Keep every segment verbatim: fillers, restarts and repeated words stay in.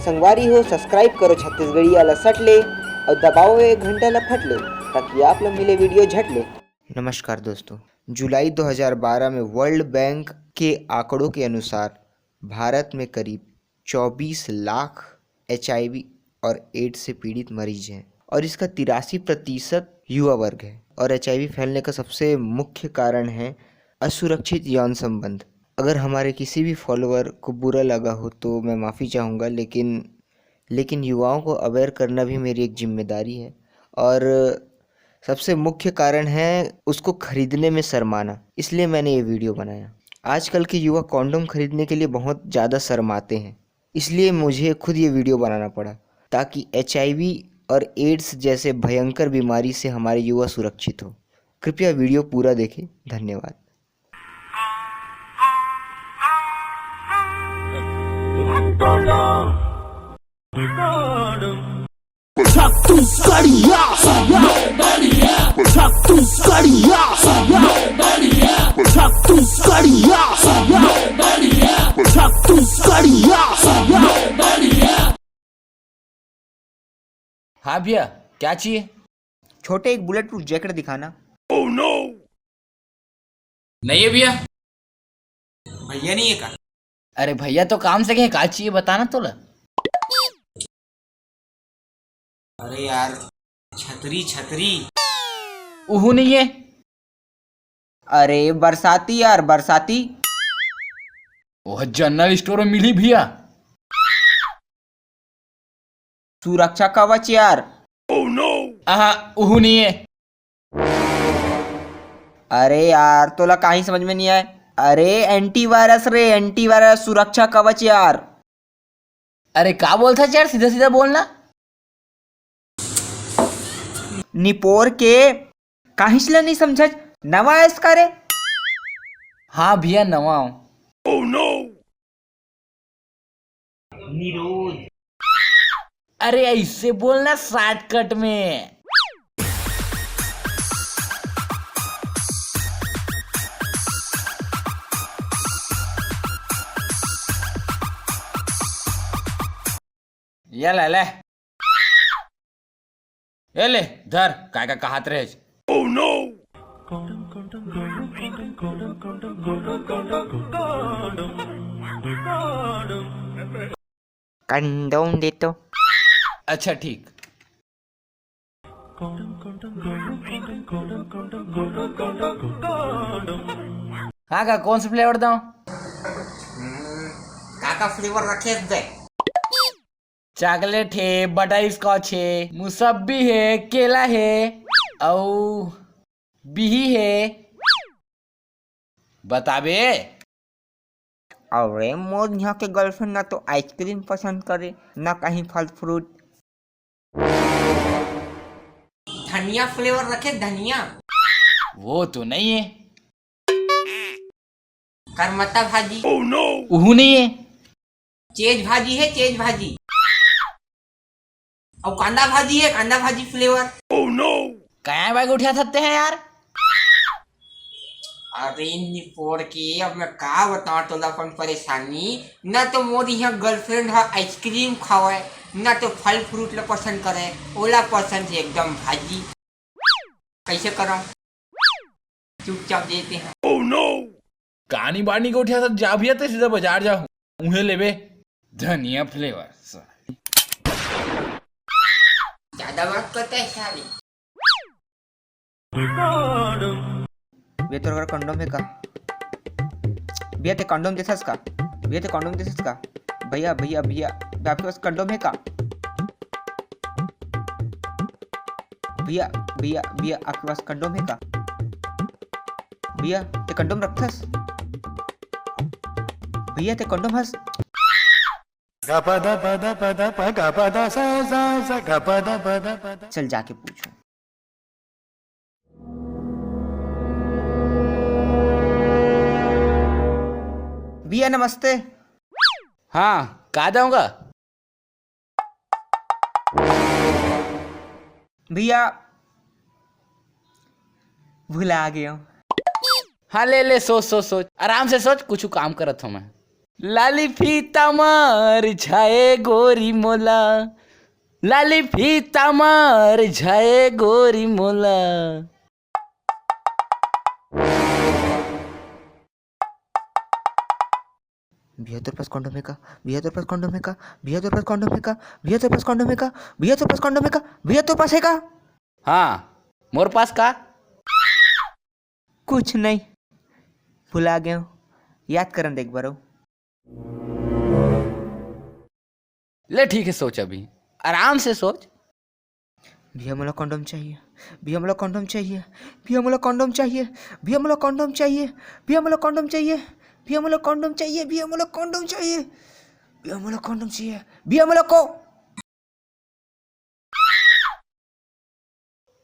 संगवारी हो, subscribe करो छत्तीसगढ़िया ला सट ले और दबाओ ये घंटा ला फट ले, ताकि आप ला मिले video झट ले। नमस्कार दोस्तों, जुलाई दो हज़ार बारह में World Bank के आंकड़ों के अनुसार भारत में करीब चौबीस लाख एचआईवी और एड्स से पीड़ित मरीज हैं और इसका तिरासी प्रतिशत युवा वर्ग है। और एचआईवी फैलने का सबसे मुख्य कारण है असुरक्षित यौन संबंध। अगर हमारे किसी भी फॉलोअर को बुरा लगा हो तो मैं माफ़ी चाहूँगा, लेकिन लेकिन युवाओं को अवेयर करना भी मेरी एक जिम्मेदारी है। और सबसे मुख्य कारण है उसको खरीदने में शर्माना, इसलिए मैंने ये वीडियो बनाया। आजकल के युवा कॉन्डोम खरीदने के लिए बहुत ज़्यादा शर्माते हैं, इसलिए मुझे खुद ये वीडियो बनाना पड़ा, ताकि एचआईवी और एड्स जैसे भयंकर बीमारी से हमारे युवा सुरक्षित हो। कृपया वीडियो पूरा देखें। धन्यवाद। छत्तीसगढ़िया, छत्तीसगढ़िया, छत्तीसगढ़िया, छत्तीसगढ़िया। हाँ भैया, क्या चाहिए? छोटे, एक बुलेट प्रूफ जैकेट दिखाना। नहीं है भैया। भैया नहीं है का? अरे भैया तो काम से गए, का चाहिए बताना तोला। अरे यार, छतरी, छतरी। उहू नहीं है। अरे बरसाती यार, बरसाती। ओह, जनरल स्टोर में मिली भैया। सुरक्षा कवच यार। आहा, उहू नहीं है। अरे यार, तोला काहीं समझ में नहीं आए। अरे एंटीवायरस रे, एंटीवायरस सुरक्षा कवच यार। अरे का बोलथस यार, सीधा सीधा बोलना। निपोर के काहिच ला नहीं समझत, नवा आयस का रे? हाँ भैया, नवा आऊं। निरोध। अरे ऐसे बोलना शॉर्टकट में। ये ले, ले। ए ले, धर, काय का कहात रहे? कंडोम दे तो। अच्छा, ठीक। हाँ का, कौन सा फ्लेवर दो? हम्म, का का फ्लेवर रखे दे? चॉकलेट हे, बटर स्कॉच हे, मुसब्बी हे, केला हे, अउ बिही हे। बताबे। अरे, मोर यहाँ के गर्लफ्रेंड ना तो आइसक्रीम पसंद करे, ना कहीं फल फ्रूट। धनिया फ्लेवर रखे, धनिया। वो तो नहीं है। करमत्ता भाजी। उहू नहीं है। चेज भाजी है, चेज भाजी। और कांदा भाजी है, कांदा भाजी फ्लेवर। कया भाई उठा सकते हैं यार। अरे निपोर के, अब मैं का बताऊं तोला अपन परेशानी। ना तो मोर यहाँ गर्लफ्रेंड ह आइसक्रीम खावे, ना तो फल फ्रूट ला पसंद करे, ओला पसंद है एकदम भाजी। कैसे करूं? चुपचाप देते हैं। कहानी बानी के उठा सकते, जा भैया, ते सीधा बाजार जा, उहे लेबे। धनिया फ्लेवर। ज्यादा बात करता है साले। भैया, तोर करा कंडोम हे का? भैया, ते कंडोम देथस का? भैया, ते कंडोम देथस का? भैया, भैया, भैया, भैया, आपके पास कंडोम हे का? भैया, भैया, भैया, आपके पास कंडोम हे का? भैया, ते कंडोम रखथस? भैया, ते कंडोम हस? चल, जाके पूछो। भैया, नमस्ते। हाँ, का दूंगा? भैया, भुला गया हूँ। हाँ, ले, ले, सोच, सोच, सोच, आराम से सोच, कुछ काम करत हूँ मैं। लाली फीता मार झाए गोरी मोला, लाली फीता मार झाए गोरी मोला। भैया तोर पास कॉन्डोम है का? भैया तोर पास कॉन्डोम है का? भैया तोर पास कॉन्डोम है का? भैया तोर पास कॉन्डोम है का? भैया तोर पास कॉन्डोम है का? भैया तोर पास है का? हाँ, मोर पास का? कुछ नहीं, भुला गया हूँ, याद करन दे एक बार। ले ठीक है, सोच, अभी आराम से सोच। भैया मोला कॉन्डोम चाहिए, भैया मोला कॉन्डोम चाहिए, भैया मोला कॉन्डोम चाहिए, भैया मोला कॉन्डोम चाहिए, भैया मोला कॉन्डोम चाहिए, भैया मोला कॉन्डोम चाहिए, भैया मोला कॉन्डोम चाहिए, भैया मोला कॉन्डोम चाहिए, भैया मोला को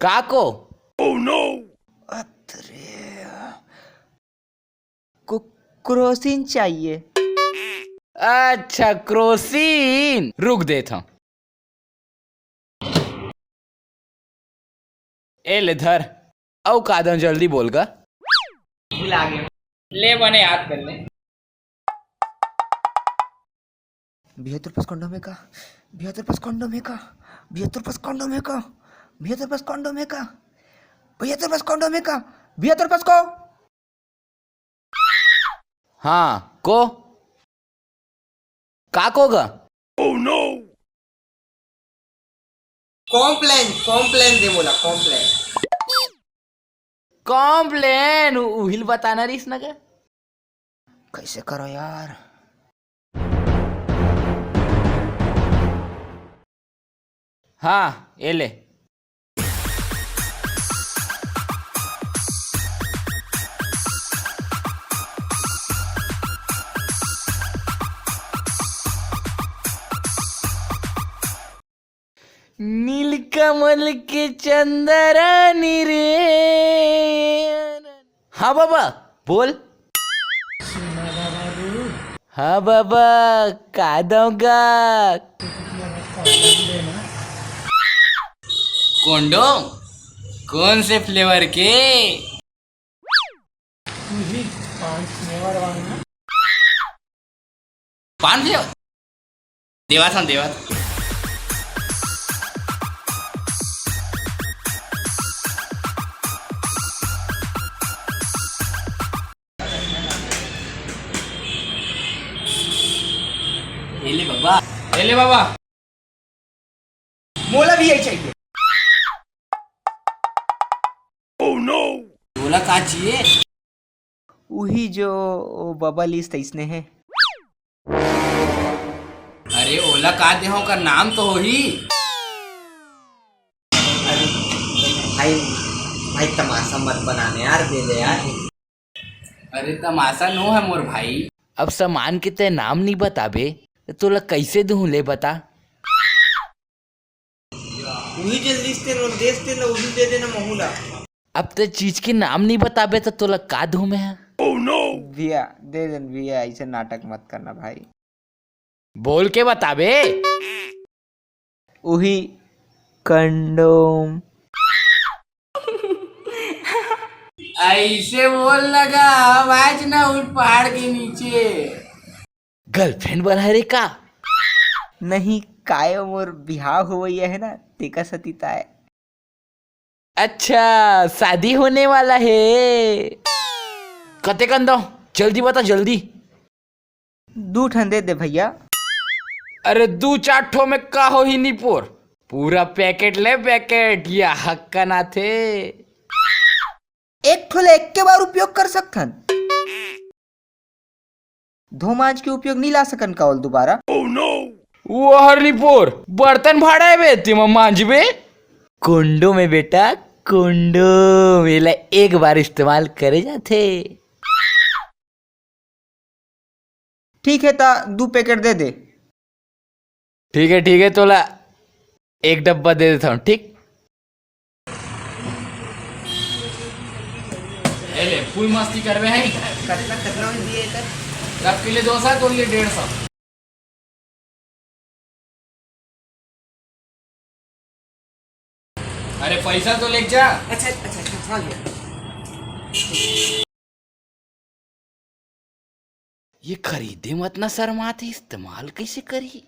काको। अतरे। क्रोसिन चाहिए। अच्छा, क्रोसिन, रुक देत हूँ। ए ले धर, अउ का दऊं, जल्दी बोल गा। भुला गया। ले बने याद कर ले। भैया तोर पास कॉन्डोम है का? भैया तोर पास कॉन्डोम है का? भैया तोर पास कॉन्डोम है का? भैया तोर पास कॉन्डोम है का? भैया तोर पास कॉन्डोम है का? भैया तोर पास को हाँ, को? का को गा? कॉम्प्लेन, कॉम्प्लेन दे मोला, कॉम्प्लेन। कॉम्प्लेन, उ-, उहिल बताना रिस न गा। कैसे करो यार? हाँ, ये ले। नीलकमल के चंद्रानी रे। हाँ बाबा, बोल। हाँ बाबा, का दऊं गा? कॉन्डोम? कौन से फ्लेवर के? पान फ्लेवर? देवासन, देवासन। ए ले बाबा, ए ले बाबा। मोला भी यही चाहिए। तोला का चाहिए? उही जो बबल इस तइसने है। अरे ओला का देहो, ओकर नाम तो होही। अरे भाई, भाई तमाशा मत बनाने यार, दे दे यार। अरे तमाशा नो है मोर भाई। अब सामान के तै नाम नहीं बताबे, त तोला कैसे दूं ले बता? उही जल्दी से तेल देस तेल उही दे देना महू ला। अब तै चीज के नाम नहीं बताबे त तोला का दूं मैं? भैया, दे देन भैया, ऐसे नाटक मत करना भाई। बोल के बताबे। उही कंडोम। ऐसे बोल लगा, आवाज ना उठ पहाड़ के नीचे। गर्लफ्रेंड बना रे का? नहीं, कायो मोर बिहाव होवइया है ना, तेका सती ताय। अच्छा, शादी होने वाला है। कते कन दो, जल्दी बता, जल्दी। दू ठन दे दे भैया। अरे दू चार ठो में का होही निपोर, पूरा पैकेट ले पैकेट, या हक्कन आथे। एक ठो ले एक के बार उपयोग कर सकथन। धो मांज के उपयोग नहीं ला सकन का ओल दोबारा? वो हर निपोर, बर्तन भाड़ा है बे, तेमा मांजबे। कुंडो में बेटा, कुंडो, एला एक बार इस्तेमाल करे जाथे। ठीक है, ता दू पैकेट दे दे। ठीक है, ठीक है, तोला एक डब्बा दे देता हूँ, ठीक? ए ले, फुल मस्ती करबे है। कतना, कतना में दिए एकर? रख के ले दो सौ, तो ये डेढ़ सौ। अरे पैसा तो लेके जा। अच्छा, अच्छा, अच्छा, समझ गया। ये खरीदे म अतना शर्माथे, इस्तेमाल कइसे करही?